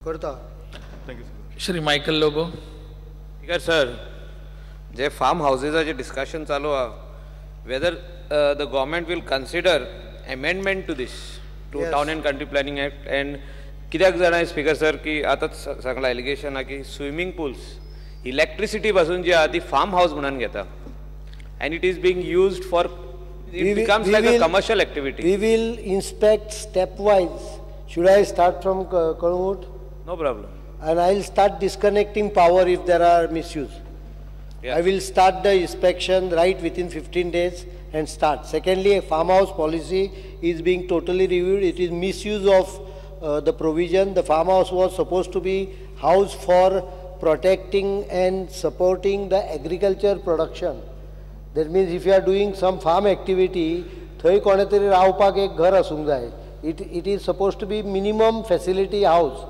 करता. Thank you. Shri Michael Lobo. Speaker sir, J farm हावजीसाचे discussion चालू आहा, whether the government will consider amendment to this to Town and Country Planning Act. And कित्याक जाणा speaker sir की आतांच सांगला allegation आहा की स्विमींग पुल्स इलेक्ट्रिसिटी पासून जी आहा ती फार्म हावस म्हणून घेता and it is being used for it becomes like a commercial activity. We will inspect stepwise. Should I start from Calangute? No problem. And I will start disconnecting power if there are misuse. Yeah. I will start the inspection right within 15 days and start. Secondly, a farmhouse policy is being totally reviewed. It is misuse of the provision. The farmhouse was supposed to be house for protecting and supporting the agriculture production. That means if you are doing some farm activity, थंय कोणे तरी रावपाक एक घर आसूंक जाय. It is supposed to be minimum facility house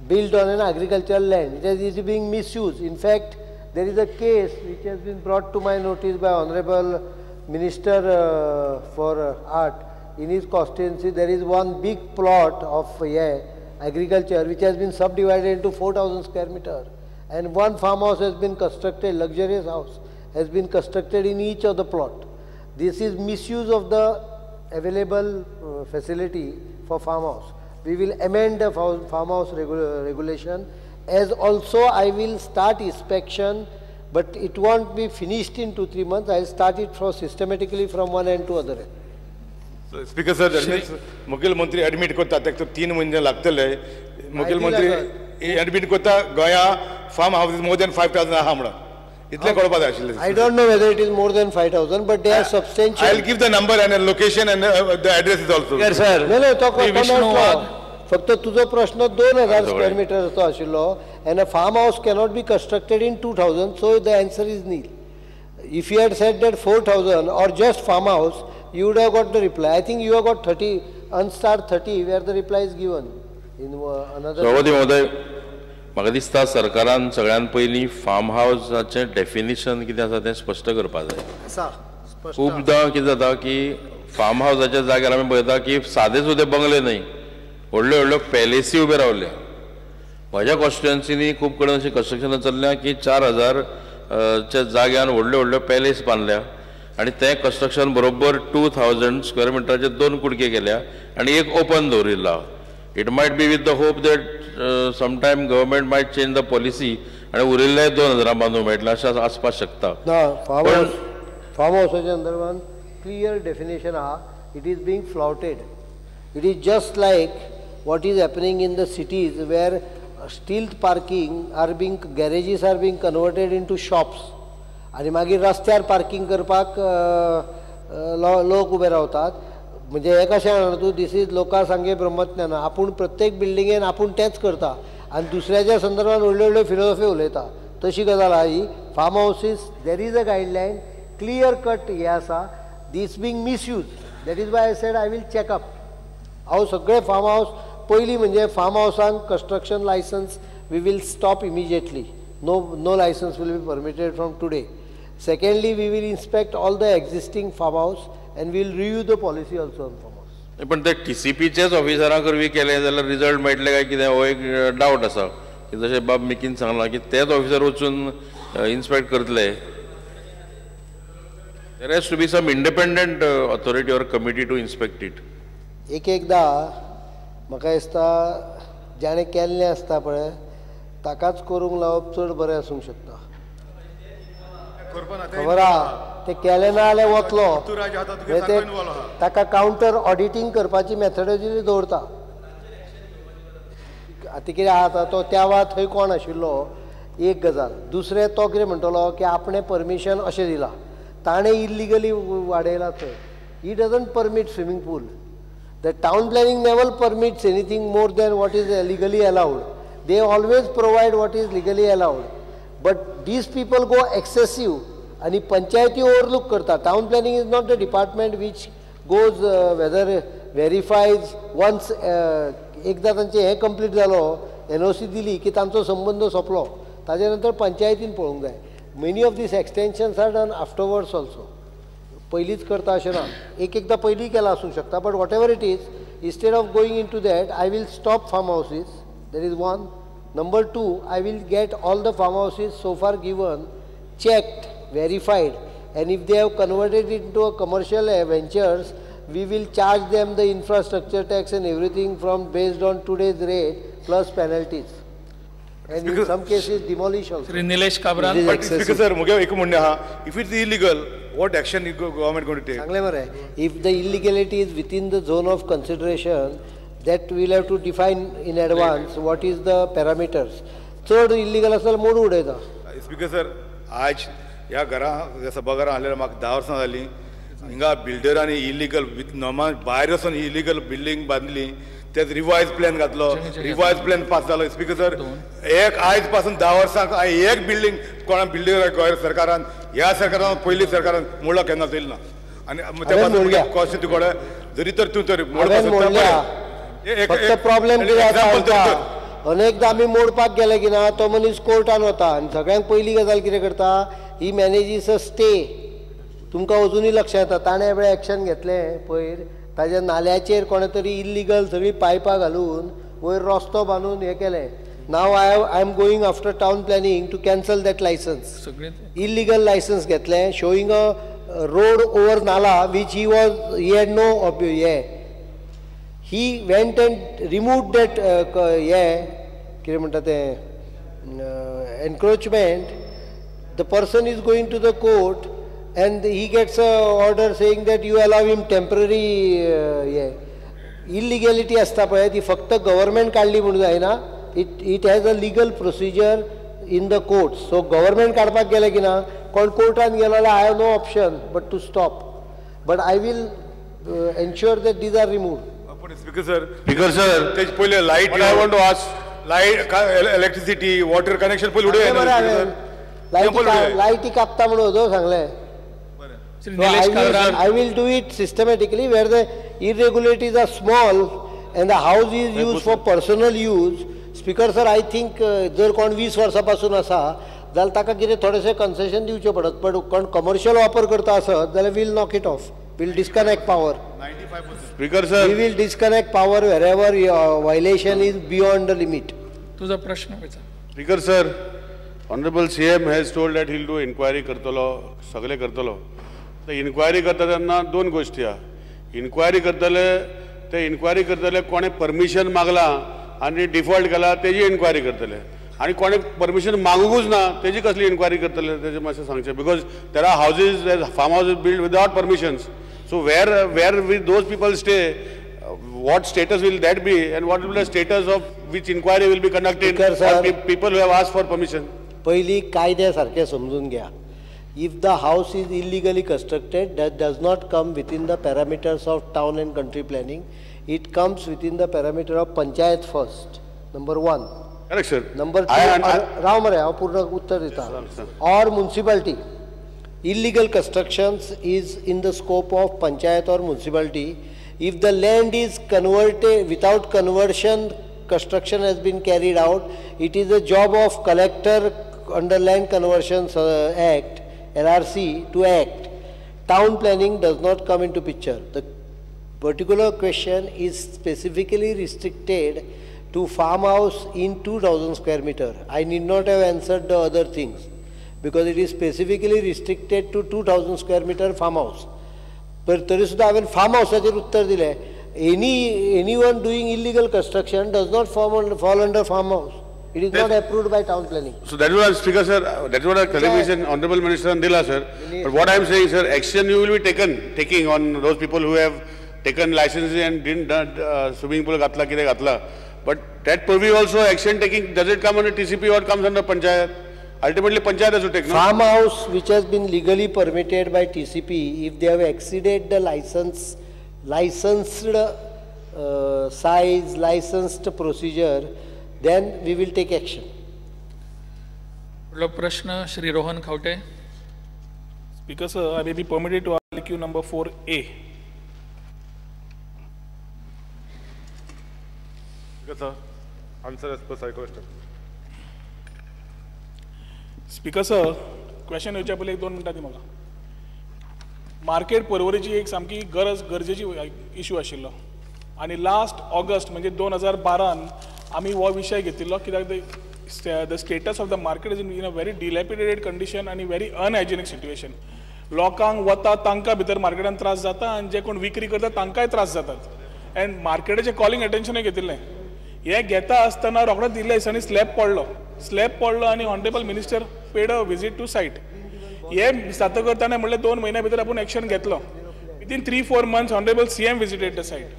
built on an agricultural land. It is being misused. In fact, there is a case which has been brought to my notice by Honorable Minister for Art. In his constituency, there is one big plot of agriculture which has been subdivided into 4,000 square meter, and one farmhouse has been constructed, luxurious house has been constructed in each of the plot. This is misuse of the available facility for farmhouse. We will amend the farmhouse regulation, as also I will start inspection, but it won't be finished in 2-3 months. I will start it from systematically from one end to other end. Speaker sir, that means मुख्यमंत्री admit करता ताका 3 म्हयने लागतले. मुख्यमंत्री admit करता गोंया farm house more than 5,000 आहा म्हणून इतलें कळपाक जाय आशिल्लें. I don't know whether it is more than 5,000, but they are substantial. I will give the number and location and the address is also. Sir, no, तो मेळटलो. फक्त तुजो प्रश्न 2,000 स्क्वेअर मिटरचो आशिल्लो and a farm house cannot be constructed in 2,000, so the answer is nil. If you had said that 4,000 or just farm house, you would have got the reply. I think you have got 30, unstarred 30, where the reply is given. In another. सभापती महोदय, म्हाका दिसता सरकारान सगळ्यान पयलीं farm हावसाचें definition कितें आसा तें स्पश्ट करपाक जाय. खुबदां कितें जाता की फार्म हावसाच्या जाग्यार आमी पळयता की सादे सुद्दां बंगले न्हय, व्हडल्यो व्हडल्यो पॅलेसी उबे रावले. म्हज्या कॉन्स्टिट्युएन्सीनी खूब कडेन अशीं कन्स्ट्रक्शनां चल्ल्या की 4,000 च्या जाग्यान व्हडल्यो व्हडल्यो पॅलेस बांदल्या आनी तें कन्स्ट्रक्शन बरोबर 2,000 स्क्वेअर मिटराचे 2 कुडके केल्या आनी एक ओपन दवरिल्लो. It might be with the hope that sometime government might change the policy आनी उरिल्ले 2,000 बांदूंक मेळटलें अशें आसपाक शकता. ना, फार्म हावसाच्या संदर्भात क्लियर डेफिनेशन आहा. It is being flouted. It is just like what is happening in the cities where stilt parking are being, garages are being converted into shops. आनी मागीर रस्त्यार पार्किंग करपाक लोक उबे रावतात. म्हणजे हें कशें जाणा तूं, this is लोकां सांगे ब्रह्मज्ञान. आपूण प्रत्येक बिल्डिंगेन आपूण तेंच करता आनी दुसऱ्याच्या संदर्भात व्हडल्यो व्हडल्यो फिलॉसॉफी उलयता. तशी गजाल आहा ही. Farm houses there is a guideline, clear cut हें आसा. This being misuse, that is why I said I will check up. हांव सगळे फार्म हावस पयलीं म्हणजे farm हावसांक construction licence we will stop immediately. No licence will be permitted from today. Secondly, we will inspect all the existing farm house and we will review the policy also on farm house. पण ते टीसीपीचेच ऑफिसरां वरवीं केलें जाल्यार result मेळटले काय कितें हो एक डावट आसा. की जशें बाब मिकीन सांगलां की तेच ऑफिसर वचून इन्स्पेक्ट करतले. There has to be some independent authority or committee to inspect it. एक एकदां म्हाका दिसता जाणें केल्लें आसता पळय ताकाच करूंक लावप चड बरें आसूंक शकता. खबर आहा तें केलें ना जाल्यार वतलो, ते ताका कावंटर ऑडिटींग करपाची मेथडॉलॉजी दवरता. आतां कितें आहा आतां तो त्या वेळार थंय कोण आशिल्लो एक गजाल. दुसरें तो कितें म्हणटलो की आपणें परमिशन अशें दिलां, ताणें इल्लिगली वाडयलां थंय. He doesn't permit swimming pool. The town planning never permits anything more than what is legally allowed. They always provide what is legally allowed. But these people go excessive आनी पंचायती overlook करता. Town planning is not the department which goes whether verifies once. एकदां तांचें हें complete जालो, NOC दिली की तांचो संबंद सोंपलो, ताजे नंतर पंचायतीन पळोवंक जाय. Many of these extensions are done afterwards also. पयलींच करता अशें ना, एक एकदां पयलीं केलां आसूंक शकता. But whatever it is, instead of going into that, I will stop farm houses. There is one. Number two, I will get all the farmhouses so far given checked, verified, and if they have converted it into a commercial ventures, we will charge them the infrastructure tax and everything from based on today's rate plus penalties. And in some cases demolish also. Shri Nilesh Cabral. But Speaker sir, if it's illegal, what action is government going to take? If the illegality is within the zone of consideration, that we will have to define in advance what is the parameters. Third illegal asal modu udayta. Speaker sir, aaj ह्या घरा सभाघरां आसलेल्या म्हाका 10 वर्सां जालीं हिंगा बिल्डरांनी illegal with normal भायर वचून illegal building बांदली तेच रिवायज प्लॅन घातलो रिवायज प्लॅन पास जालो. स्पीकर सर एक आयज पासून 10 वर्सांक एक बिल्डींग कोणा बिल्डर गोंय सरकारान ह्या सरकारान पयलीं सरकारान मोडलो केन्ना चोयल ना आनी त्या पासून कशें तुका जरी तर तूं तर फक्त प्रॉब्लेम कितें आसा अनेकदां आमी मोडपाक गेले की ना तो मनीस कोर्टान वता आनी सगळ्यांक पयली गजाल कितें करता ही मॅनेजीस अ स्टे. तुमकां अजुनूय लक्षात येता ताणें वेळ एक्शन घेतलें पयर ताज्या नाल्याचेर कोणें तरी इल्लिगल सगळीं पायपां घालून वयर रस्तो बांदून हें केलें. Now I am going after town planning to cancel that licence. Illegal licence घेतलें showing a road over nala which he was he had no हें he went and removed that हें कितें म्हणटा तें encroachment. The person is going to the court and he gets a order saying that you allow him temporary illegality आसता पळय ती फक्त government काडली म्हणून जायना. It has a legal procedure in the court. So government काडपाक गेलें की ना कोण कोर्टान गेलो जाल्यार I have no option but to stop. But I will ensure that these are removed. Speaker sir, speaker sir तेजे पयलें light I want to ask light electricity water connection पयलीं उडय. लायटी कापता म्हणून होतो सांगलें. I will do it systematically where the irregularities are small and the house is used for personal use. Speaker sir, I think जर कोण 20 वर्सां पासून आसा जाल्यार ताका कितें थोडेशें कन्सेशन दिवचें पडत पण कोण कमर्शियल वापर करता आसत जाल्यार we'll knock it off. We'll disconnect power. Speaker sir, we will disconnect power wherever violation is beyond the limit. तुजो प्रश्न विचार. Speaker sir, honourable CM has told that he'll do inquiry करतलो सगळे करतलो. तर इन्क्वायरी करता तेन्ना दोन गोश्टी आहा. इन्क्वायरी करतले ते इन्क्वायरी करतले कोणें परमिशन मागलां आनी डिफॉल्ट केला तेजी इन्क्वायरी करतले आनी कोणें परमिशन मागूंकूच ना तेजी कसली इन्क्वायरी करतले तेजें मातशें सांगचें. Because there are houses farm houses build without permissions. So where will those people stay, what status will that be and what will the status of which inquiry will be conducted people who have asked for permission. पयलीं कायद्या सारकें समजून घ्या. If the house is illegally constructed, that does not come within the parameters of town and country planning. It comes within the parameter of panchayat first. Number one. Correct, sir. Number two, राव मरे हांव पूर्ण उत्तर दिता. Or municipality. Illegal constructions is in the scope of panchayat or municipality. If the land is converted without conversion, construction has been carried out, it is the job of collector under Land Conversion Act, LRC, to act. Town planning does not come into picture. The particular question is specifically restricted to farmhouse in 2000 square meter. I need not have answered the other things because it is specifically restricted to 2000 square meter farmhouse. But तरी सुद्दां हांवें farm हावसाचेर उत्तर दिलें. Anyone doing illegal construction does not fall under farmhouse. It is not approved by town planning. So that is what, Speaker sir, that is what our clarification, Honorable Minister Andila sir. But what I am saying, sir, action you will be taking on those people who have taken licenses and didn't swimming pool ghatla, kide ghatla. But that purview also action taking, does it come under TCP or comes under Panchayat? Ultimately, Panchayat has to take. No? Farmhouse which has been legally permitted by TCP, if they have exceeded the licensed size, licensed procedure, then we will take action. Prashna Shri Rohan Khaute. Speaker sir, I may be permitted to ask LQ number 4A. Speaker sir, answer as per cycle. Speaker sir, question येवच्या पयलीं एक 2 मिनटां दी म्हाका. Market परवरीची एक सामकी गरजेची issue आशिल्लो आनी लास्ट ऑगस्ट म्हणजे 2012 आमी हो विशय घेतिल्लो कित्याक the status of the market is in a very dilapidated condition आनी व्हेरी अनहायजेनीक सिट्युएशन. लोकांक वता तांकां भितर मार्केटान त्रास जाता आनी जे कोण विक्री करता तांकांय त्रास जातात. एंड मार्केटाचें कॉलिंग एटेन्शनूय घेतिल्लें. हें घेता आसतना रोखडोच इल्ल्या दिसांनी स्लॅब पडलो. स्लॅब पडलो आनी honourable minister paid a visit to site. हे जातकर ताणें म्हणलें 2 म्हयन्या भितर आपूण एक्शन घेतलो. Within 3-4 months honourable CM visited the site.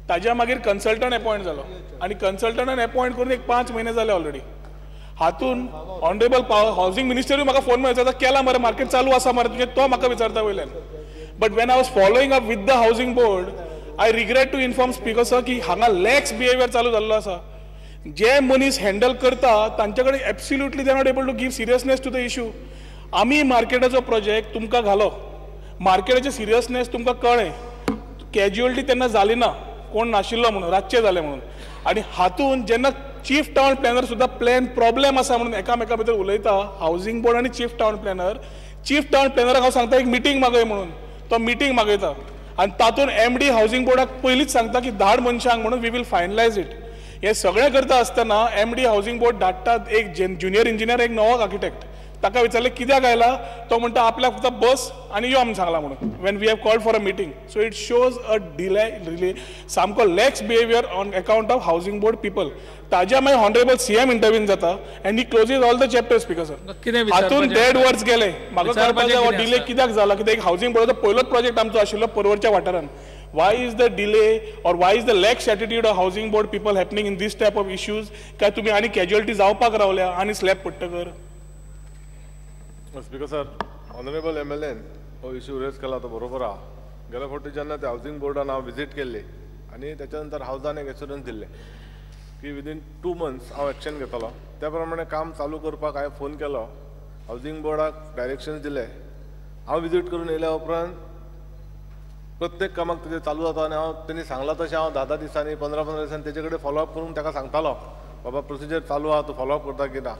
ताज्या मागीर कन्सल्टंट अपॉयंट जालो आनी कन्सल्टंटान अपॉयंट करून एक 5 म्हयने जाले ऑलरेडी. हातून ऑनरेबल हावजींग मिनिस्टरूय म्हाका फोन विचारता केला मरे मार्केट चालू आसा मरे तुजें, तो म्हाका विचारता वयल्यान. But when I was following up with the housing board I regret to inform speaker sir की हांगा लॅक्स बिहेवियर चालू जाल्लो आसा. जे मनीस हँडल करता तांचे कडेन absolutely they are not able to give seriousness to the issue. आमी मार्केटाचो प्रोजेक्ट तुमकां घालो, मार्केटाचें सिरियसनेस तुमकां कळ्ळें, कॅज्युअलिटी तेन्ना जाली ना, कोण नाशिल्लो म्हणून, रातचें जालें म्हणून. आनी हातून जेन्ना चीफ टावन प्लॅनर सुद्दां प्लॅन प्रॉब्लेम आसा म्हणून एकामेका भितर उलयता हावजींग बोर्ड आनी chief town planner. Chief town प्लॅनराक हांव सांगता एक मिटींग मागय म्हणून, तो मिटींग मागयता आनी तातूंत एमडी हावजींग बोर्डाक पयलींच सांगता की धाड मनशांक म्हणून, we will finalise it. हें सगळें करता आसतना एमडी हावजींग बोर्ड धाडटात एक ज्युनियर इंजिनियर, एक नवो आर्किटेक्ट. ताका विचारलें कित्याक आयला, तो म्हणटा आपल्याक फक्त बस आनी यो आमी सांगला म्हणून, when we have called for a meeting. So it shows a delay, सामको lax behaviour on account of housing board people. ताज्या मागीर ऑनरेबल सीएम इंटरव्हीन जाता and he closes all the chapter. Speaker sir, हातून 1.5 वर्स गेले. म्हाका कळपाक जाय हो डिले कित्याक जाला, कित्याक एक हावजींग बोर्डाचो पयलोच प्रोजेक्ट आमचो आशिल्लो पर्वरच्या वाठारान. Why is the delay or why is the lax attitude of housing board people happening in this type of issues? काय तुमी आनी कॅज्युअलिटी जावपाक रावल्या आनी स्लॅब पडटकर? स्पीकर सर, ऑनरेबल MLAन हो इश्यू रेज केला तो बरोबर आहा. गेल्या फावटी जेन्ना ते हावजींग बोर्डान हांव विजीट केल्ली आनी त्याच्या नंतर हावजान एक एश्युरन्स दिल्लें की विदीन 2 मंथ्स हांव एक्शन घेतलो. त्या प्रमाणे काम चालू करपाक हांवें फोन केलो, हावजींग बोर्डाक डायरेक्शन्स दिले. हांव विजीट करून येयल्या उपरांत प्रत्येक कामाक तेजें चालू जाता आनी हांव तेणी सांगलां तशें हांव 10-10 दिसांनी 15-15 दिसांनी तेजे कडेन फॉलोअप करून ताका सांगतालो, बाबा प्रोसिजर चालू आहा, तूं फॉलोअप करता की ना.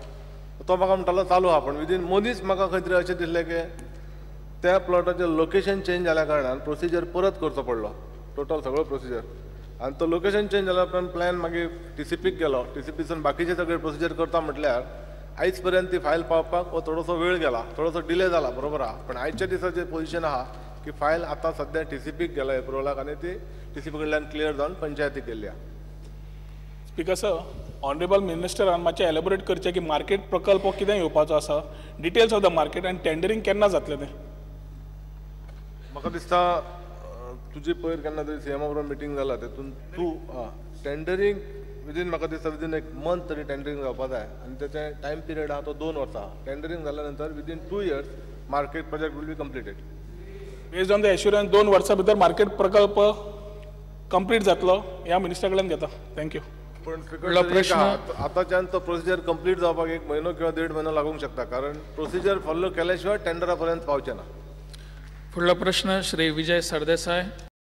तो म्हाका म्हणटालो चालू आहा, पूण विदीन मदींच म्हाका खंय तरी अशें दिसलें की त्या प्लॉटाचें लोकेशन चेंज जाल्या कारणान प्रोसिजर परत करचो पडलो, टोटल सगळो प्रोसिजर. आनी तो लोकेशन चेंज जाल्या उपरांत प्लॅन मागीर टीसीपीक गेलो, टीसीपीसून बाकीचे सगळे प्रोसिजर करता म्हटल्यार आयज पर्यंत ती फायल पावपाक हो थोडोसो वेळ गेला, थोडोसो डिले जाला, बरोबर आहा. पूण आयच्या दिसाचें पोजिशन आहा की फायल आतां सद्या टीसीपीक गेला एप्रुवलाक आनी ती टीसीपी कडल्यान क्लियर जावन पंचायतीक गेल्ली आहा. स्पीकर सर, ऑनरेबल मिनिस्टरान मातशें एलेबोरेट करचें की मार्केट प्रकल्प कितें येवपाचो आसा, डिटेल्स ऑफ the market आनी टेंडरींग केन्ना जातलें तें. म्हाका दिसता तुजी पयर केन्ना तरी सीएमा बरोबर मिटींग जाला तेतून तूं टेंडरींग विदीन म्हाका दिसता विदीन 1 मंथ तरी टेंडरींग जावपा जाय आनी तेचें टायम पिरियड आहा तो 2 वर्सां. टेंडरींग जाल्या नंतर within 2 years market project will be completed. Based on the assurance 2 वर्सां भितर मार्केट प्रकल्प कंप्लीट जातलो ह्या मिनिस्टरा कडल्यान घेता. Thank you. पण आतांच्यान तो प्रोसिजर कंप्लीट जावपाक 1 म्हयनो किंवा 1.5 म्हयनो लागूंक शकता, कारण प्रोसिजर फॉलो केल्या शिवाय टेंडरा पर्यंत पावचें ना. फुडलो प्रश्न श्री विजय सरदेसाय.